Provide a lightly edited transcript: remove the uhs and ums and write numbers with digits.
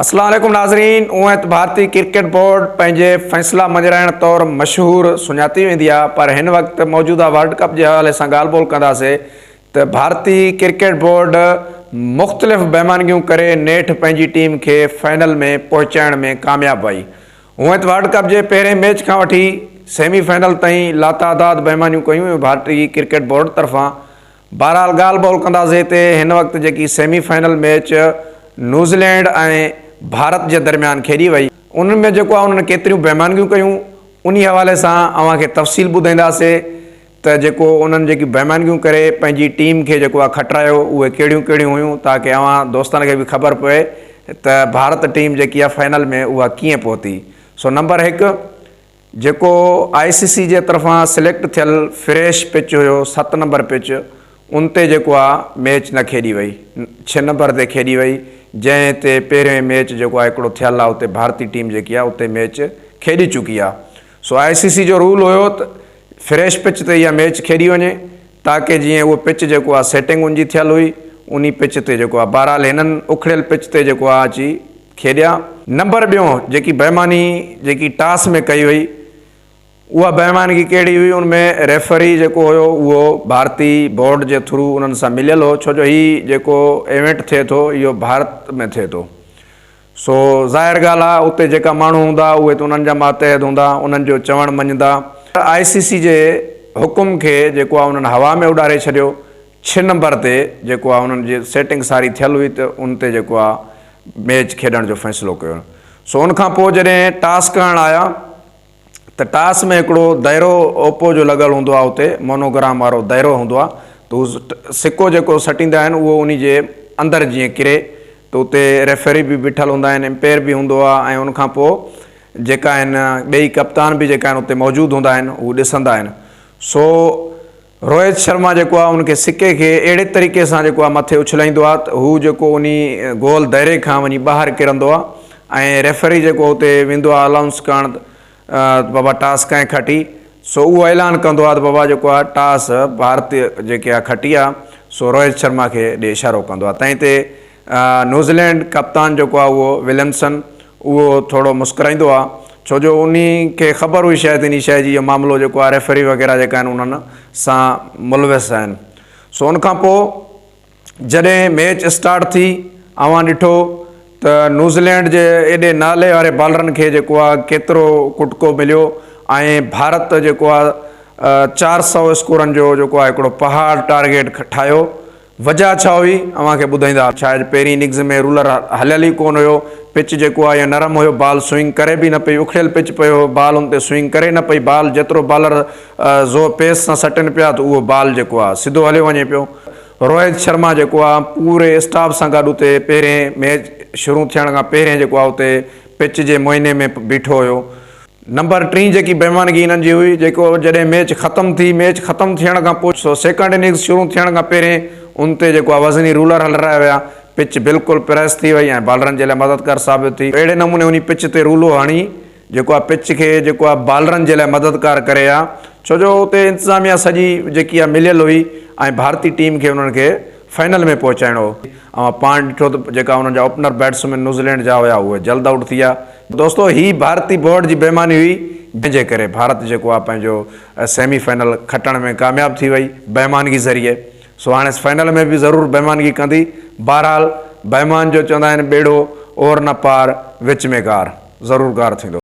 اسلام عليڪم ناظرين هونئن ته ڀارتي ڪرڪيٽ بورڊ پنهنجي فيصلا مڃرائڻ طور مشهور سڃاتي ويندي آهي پر هن وقت موجوده ورلڊ ڪپ جي حوالي سان ڳالهه ٻولهه ڪنداسي ته ڀارتي ڪرڪيٽ بورڊ مختلف بيمانگيون ڪري نيٺ پنهنجي ٽيم کي فائنل ۾ پهچائڻ ۾ ڪامياب وئي هونئن ته ورلڊ ڪپ جي پهرين ميچ کان وٺي سيمي فائنل تائين لاتعداد بيمانيون ڪيون ويون ڀارتي ڪرڪيٽ بورڊ طرفان بهرحال ڳالهه ٻولهه ڪنداسين هتي هن وقت جيڪي semi final match New Zealand ۽ Bharat جي درميان کيڏي وئي انهن ۾ جيڪو آهي انهن ڪيتريون بيمانگيون ڪيون انهي حوالي سان اوهان کي تفصيل ٻڌائينداسين ته جيڪو انهن جيڪي بيمانگيون ڪري پنهنجي ٽيم کي جيڪو آهي کٽرايو اهي ڪهڙيون ڪهڙيون هيون تاڪه اوهان دوستن کي به خبر پوي ته ڀارت ٽيم جيڪي آهي فائنل ۾ اها ڪيئن پهتي سو نمبر هڪ جيڪو آء سي سي جي طرفان سليڪٽ ٿيل فريش پچ هيو ست نمبر پچ ان تي جيڪو آ ميچ نه کيڏي وئي ڇهه نمبر تي کيڏي وئي جنهن تي پهريون ميچ جيڪو آ هڪڙو ٿيل آ اتي ڀارتي ٽيم جيڪي آ اتي ميچ کيڏي چڪي آ سو آء سي سي جو رول هيو ته فريش پچ تي اها ميچ کيڏي وڃي تاڪه جيئن اهو پچ جيڪو آ سيٽنگ ان جي ٿيل هئي انهي پچ تي جيڪو آ بهرحال هنن اکڙيل پچ تي جيڪو آ اچي کيڏيا. نمبر ٻيون جيڪي بيماني جيڪي ٽاس ۾ ڪئي وئي اها بيمانگي ڪهڙي هئي ان ۾ ريفري جيڪو هيو اهو ڀارتي بورڊ جي ٿرو انهن سان مليل هو ڇو جو هي جيڪو ايونٽ ٿئي ٿو اهو ڀارت ۾ ٿئي ٿو سو ظاهر ڳالهه آهي اتي جيڪا ماڻهو هوندا اهي ته انهن جا ماتحت هوندا انهن جو چوڻ مڃندا. آء سي سي جي حڪم کي جيڪو آهي انهن هوا ۾ اڏاري ڇڏيو ڇهه نمبر تي جيڪو آهي انهن جي سيٽنگ ساري ٿيل هئي ته ان تي جيڪو آهي ميچ کيڏڻ جو فيصلو ڪيو سو ان کان پوء جڏهن ٽاس ڪرڻ آيا ته ٽاس ۾ هڪڙو دائرو اوپو جو لڳل هوندو آهي اتي مونوگرام وارو دائرو هوندو آهي ته هو سڪو جيڪو سٽيندا آهن اهو انهي جي اندر جيئن ڪري ته اتي ريفري به بيٺل هوندا آهن امپيئر به هوندو آهي ۽ ان کان پوء جيڪا آهن ٻئي ڪپتان به جيڪا آهن اتي موجود هوندا آهن هو ڏسندا آهن سو روهت شرما جيڪو آهي ان کي سڪي کي اهڙي طريقي سان جيڪو آهي مٿي اڇلائيندو آهي ته هو جيڪو انهي گول دائري کان وڃي ٻاهر ڪرندو آهي ۽ ريفري جيڪو اتي ويندو آهي الائونس ڪرڻ ته بابا ٽاس ڪنهن کٽي سو اهو اعلان ڪندو آهي ته بابا جيڪو آهي ٽاس ڀارت جيڪي آهي کٽي آهي سو روهت شرما کي ڏي اشارو ڪندو آهي تنهن تي نيوزيلينڊ ڪپتان جيڪو آهي اهو وليمسن اهو ٿورو مسڪرائيندو آهي ڇو جو انهي کي خبر هئي شايد انهي شيء جي اهو معاملو جيڪو آهي ريفري وغيره جيڪا آهن انهن سان ملوث آهن سو ان کان پوء جڏهن ميچ اسٽارٽ ٿي اوهان ڏٺو ته نيوزيلينڊ جي ايڏي نالي واري بالرن کي جيڪو آهي ڪيترو ڪٽڪو مليو ۽ ڀارت جيڪو آهي 400 اسڪورن جو جيڪو آهي هڪڙو پهاڙ ٽارگيٽ ٺاهيو وجهه ڇا هئي اوهان کي ٻڌائيندا. شايد پهرين اننگز ۾ رولر هليل ئي ڪونه هيو. پچ جيڪو آهي اهو نرم هيو بال سوئنگ ڪري به نه پئي اکڙيل پچ پيو هو بال ان تي سوئنگ ڪري نه پئي بال جيترو بالر زور پيس سان سٽن پيا ته اهو بال جيڪو آهي سڌو هليو وڃي پيو. روهت شرما جيڪو آهي پوري اسٽاف سان گڏ اتي پهرين ميچ شروع ٿيڻ کان پهرين جيڪو آهي اتي پچ جي معائني ۾ بيٺو هيو. نمبر ٽين جيڪي بيمانگي انهن جي هئي جيڪو جڏهن ميچ ختم ٿي ميچ ختم ٿيڻ کان پوء سو سيڪنڊ اننگز شروع ٿيڻ کان پهرين ان تي جيڪو آهي وزني رولر هلرايا ويا پچ بلڪل پريس ٿي وئي ۽ بالرن جي لاء مددگار ثابت ٿي اهڙي نموني انهي پچ تي رولو هڻي جيڪو آهي پچ کي جيڪو آهي بالرن جي لاء مددگار ڪري ها ڇو جو اتي انتظاميا سڄي جيڪي آهي مليل هئي ۽ ڀارتي ٽيم کي انهن کي فائنل ۾ پهچائڻو هو. اوهان پاڻ ڏٺو ته جيڪا انهن جا اوپنر بيٽسمين نيوزيلينڊ جا هيا اهي جلد آئوٽ ٿي ويا. دوستو هي ڀارتي بورڊ جي بيماني هئي جنهن جي ڪري ڀارت جيڪو آهي پنهنجو سيمي فائنل کٽڻ ۾ ڪامياب ٿي وئي بيمانگي ذريعي سو هاڻي فائنل ۾ به ضرور بيمانگي ڪندي بهرحال بيمان جو چوندا آهن ٻيڙو اور نه پار وچ ۾ گار ضرور گار ٿيندو.